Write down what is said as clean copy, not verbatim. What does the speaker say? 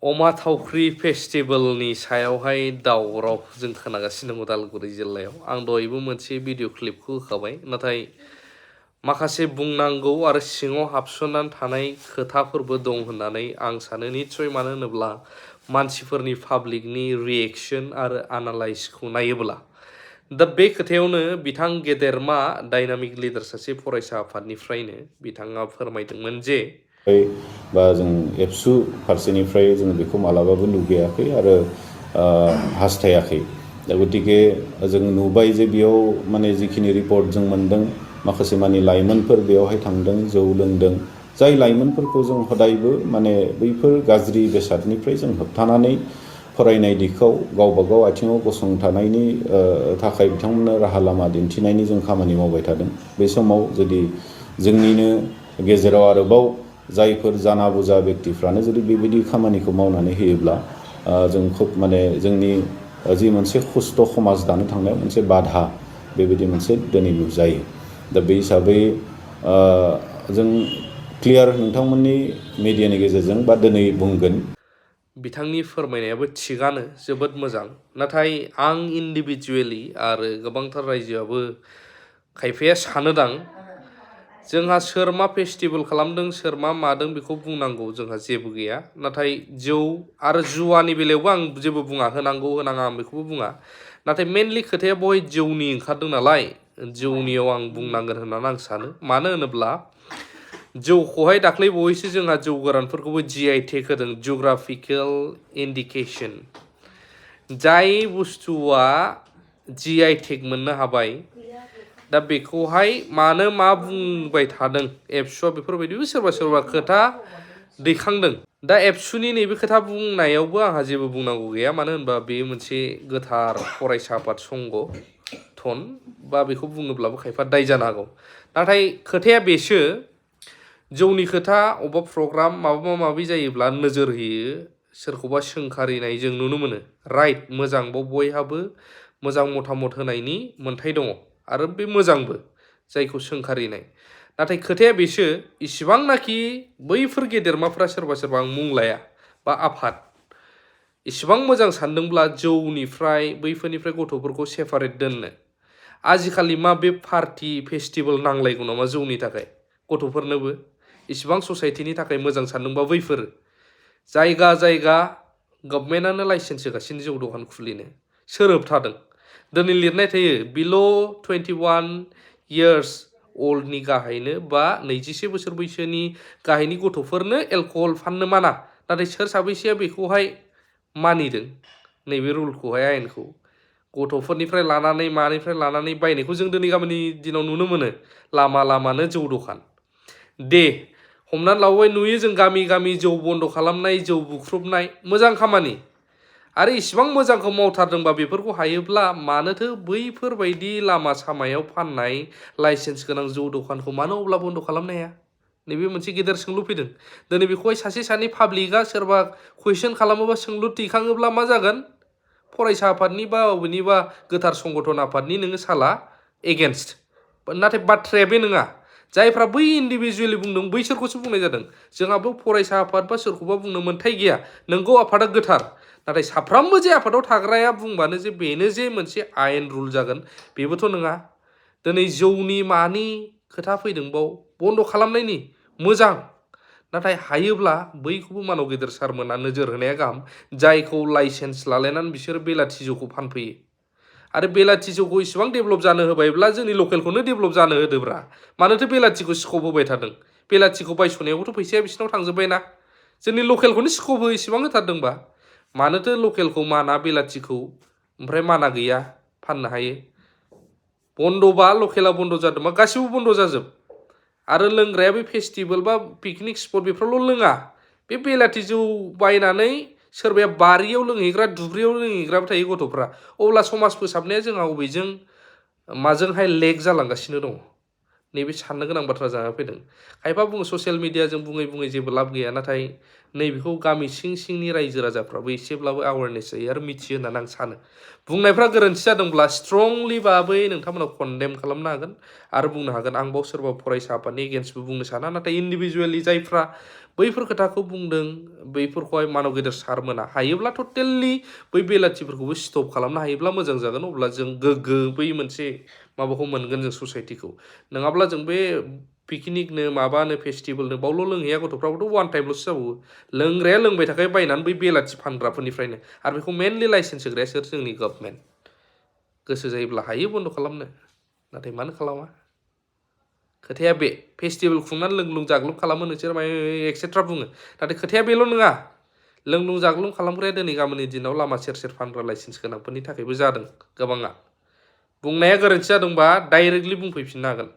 अमा थावख्रि फेस्टिभेलनि सायावहाय दावराव जों खोनागासिनो दं उदालगुरि जिल्लायाव। आं दहायबो मोनसे भिडिअ क्लिपखौ होखाबाय, नाथाय माखासे बुंनांगौ आरो सिङाव हाबसोनानै थानाय खोथाफोरबो दं होननानै आं सानो। निस्सय, मानो होनोब्ला मानसिफोरनि पाब्लिकनि रिएक्शन आरो एनालाइसखौ नायोब्ला दा बे खोथायावनो बिथां गेदेरमा डायनामिक लिडार सासे फरायसा आफादनिफ्रायनो बिथाङा फोरमायदोंमोन जे बा जों एबसु फारसेनिफ्राय जों बेखौ मालाबाबो लुगैयाखै आरो हास्थायाखै। दा गतिके जों नुबाय जे बेयाव माने जिखिनि रिपर्ट जों मोनदों, माखासे मानि लाइमोनफोर बेयावहाय थांदों, जौ लोंदों। जाय लाइमोनफोरखौ जों हदायबो माने बैफोर गाज्रि बेसादनिफ्राय जों होबथानानै फरायनाय दिखाव गावबागाव आथिङाव गसंथानायनि थाखाय बिथांमोननो राहा लामा दिन्थिनायनि जों खामानि मावबाय थादों। बे समाव जुदि जोंनिनो गेजेराव आरोबाव जायफोर जाना बुजा व्यक्तिफ्रानो जुदि बेबायदि खामानिखौ मावनानै होयोब्ला जों खुब माने जोंनि जि मोनसे सुस्थ' समाज दानो थांनायाव मोनसे बाधा बेबायदि मोनसे दिनै नुजायो। दा बे हिसाबै जों क्लियार नोंथांमोननि मिडियानि गेजेरजों बा दिनै बुंगोन। बिथांनि फोरमायनायाबो थिगानो, जोबोद मोजां। नाथाय आं इन्डिभिजुवेलि आरो गोबांथार रायजोआबो खायफाया सानोदां जोंहा सोर मा फेस्टिभेल खालामदों, सोर मा मादों बेखौ बुंनांगौ जोंहा जेबो गैया। नाथाय जौ आरो जुवानि बेलायावबो आं जेबो बुङा, होनांगौ होनाङा आं बेखौबो बुङा। नाथाय मेनलि खोथाया बहाय जौनि ओंखारदों नालाय, जौनियाव आं बुंनांगोन होननानै आं सानो। मानो होनोब्ला जौखौहाय दाख्लै बावैसो जोंहा जौ गोरानफोरखौबो GI टेग होदों, जिअग्राफिकेल इन्डिकेसन। जाय बुस्थुआ GI टेग मोननो हाबाय, दा बेखौहाय मानो मा बुंबाय थादों एबसुआ, बेफोरबायदिबो सोरबा सोरबा खोथा दैखांदों। दा एबसुनि नैबे खोथा बुंनायावबो आंहा जेबो बुंनांगौ गैया। मानो होनबा बेयो मोनसे गोथार फरायसा आफाद संगठन, बा बेखौ बुङोब्लाबो खायफा दाय जानो हागौ। नाथाय खोथाया बेसो, जौनि खोथा अबेबा प्रग्राम माबा माबि जायोब्ला नोजोर होयो, सोरखौबा सोंखारिनाय जों नुनो मोनो। राइट, मोजां, बयहाबो मोजां मतामत होनायनि मोन्थाय दङ आरो बे मोजांबो जायखौ सोंखारिनाय। नाथाय खोथाया बेसो, इसिबांनाखि बैफोर गेदेरमाफ्रा सोरबा सोरबा आं मुं लाया बा आफाद इसिबां मोजां सानदोंब्ला जौनिफ्राय बैफोरनिफ्राय गथ'फोरखौ सेपारेट दोननो। आजिखालि मा बे पार्टि फेस्टिभेल नांलायगौ नामा जौनि थाखाय? गथ'फोरनोबो इसिबां ससाइटिनि थाखाय मोजां सानदोंबा बैफोर जायगा जायगा गभर्नमेन्टआनो लाइसेन्स होगासिनो जौ दखान खुलिनो। सोर होबथादों? दिनै लिरनाय थायो बिल' 21 इयार्स अल्डनि गाहायनो बा 21 बोसोर बैसोनि गाहायनि गथ'फोरनो एलकहल फाननो माना। नाथाय सोर साबैसेया बेखौहाय मानिदों नैबे रुलखौहाय, आयेनखौ? गथ'फोरनिफ्राय लानानै मानिफ्राय लानानै बायनायखौ जों दिनै गाबोननि दिनाव नुनो मोनो। लामा लामानो जौ दखान। दे हमनानै लाबाय, नुयो जों गामि गामि जौ बन्द' खालामनाय, जौ बुख्रुबनाय, मोजां खामानि। आरो इसिबां मोजांखौ मावथारदोंबा बेफोरखौ हायोब्ला मानोथो बैफोरबायदि लामा सामायाव फाननाय लाइसेन्स गोनां जौ दखानखौ मानो अब्ला बन्द' खालामनो हाया? नैबे मोनसे गेदेर सोंलु फैदों। दिनै बेखौहाय सासे सानै पाब्लिकआ सोरबा कुइसन खालामोबा, सोंलु दैखाङोब्ला मा जागोन? फरायसा आफादनि बा बबेनिबा गोथार संगठन आफादनि नोङो साला एगेन्स्ट। नाथाय बाथ्राया बे नङा। जायफ्रा बै इन्डिभिजुवेलि बुंदों बैसोरखौसो बुंनाय जादों। जोंहाबो फरायसा आफाद बा सोरखौबा बुंनो मोन्थाय गैया। नोंगौ, आफादा गोथार। नाथाय साफ्रामबो जे आफादाव थाग्राया बुंबानो जे बेनो जे मोनसे आयेन रुल जागोन बेबोथ' नङा। दिनै जौनि मानि खोथा फैदोंबाव, बन्द' खालामनायनि, मोजां। नाथाय हायोब्ला बैखौबो मानव गेदेर सारमोना नोजोर होनाया गाहाम, जायखौ लाइसेन्स लालायनानै बिसोरो बेलाथि जौखौ फानफैयो। आरो बेलाथि जौखौ इसिबां डेभेलप जानो होबायब्ला जोंनि लकेलखौनो डेभेलप जानो होदोब्रा। मानोथो बेलाथिखौ स्कप होबाय थादों? बेलाथिखौ बायस'नायावबोथ' फैसाया बिसिनाव थांजोब्बायना। जोंनि लकेलखौनो स्कप इसिबां होथारदोंबा मानोथो लकेलखौ माना, बेलाथिखौ ओमफ्राय माना गैया फाननो हायो? बन्द'बा लकेला बन्द' जादोंबा गासिबो बन्द' जाजोब। आरो लोंग्राया बे फेस्टिभेल बा पिकनिक स्पट बेफोरावल' लोङा। बे बेलाथि जौ बायनानै सोरबाया बारियाव लोंहैग्रा, दुब्रियाव लोंहैग्राबो थायो गथ'फ्रा। अब्ला समाज फोसाबनाया जोंहा बबेजों माजोंहाय लेग जालांगासिनो दङ? नैबे साननो गोनां बाथ्रा जाना फैदों। खायफा बुङो ससियेल मिडियाजों बुङै बुङै जेबो लाब गैया। नाथाय नैबेखौ गामि सिं सिंनि रायजो राजाफ्राबो एसेब्लाबो एवारनेस जायो आरो मिथियो होननानै आं सानो। बुंनायफ्रा गोरोन्थि जादोंब्ला स्ट्रंलि बाबै नोंथांमोना कन्डेम खालामनो हागोन आरो बुंनो हागोन आं बाव सोरबा फरायसा आफादनि एगेन्स्टबो बुंनो साना। नाथाय इन्डिभिजुवेलि जायफ्रा बैफोर खोथाखौ बुंदों बैफोरखौहाय मानव गेदेर सारमोना हायोब्ला टटेलि बै बेलाथिफोरखौबो स्टप खालामनो हायोब्ला मोजां जागोन अब्ला जों गोग्गो बै मोनसे माबाखौ मोनगोन जों ससाइटिखौ नङाब्ला जों बे पिकनिकनो माबानो फेस्टिभेलनो बावल' लोंहैया गथ'फ्राबोथ' वान टाइमल'सो जाबावो लोंग्राया लोंबाय थाखायो बायनानै बै बेलाथि फानग्राफोरनिफ्रायनो आरो बेखौ मेनलि लाइसेन्स होग्राया सोर जोंनि गभर्नमेन्ट गोसो जायोब्ला हायो बन्द' खालामनो नाथाय मानो खालामा खोथाया बे फेस्टिभेल खुंनानै लोंलुं जाग्लुं खालामो नोंसोर माने एक्सेट्रा बुङो नाथाय खोथाया बेल' नङा लोंलुं जाग्लुं खालामग्राया दिनै गाबोननि दिनाव लामा सेर सेर फानग्रा लाइसेन्स गोनांफोरनि थाखायबो जादों गोबाङा बुंनाया गोरोन्थि जादोंबा डाइरेक्टलि बुंफैफिननो हागोन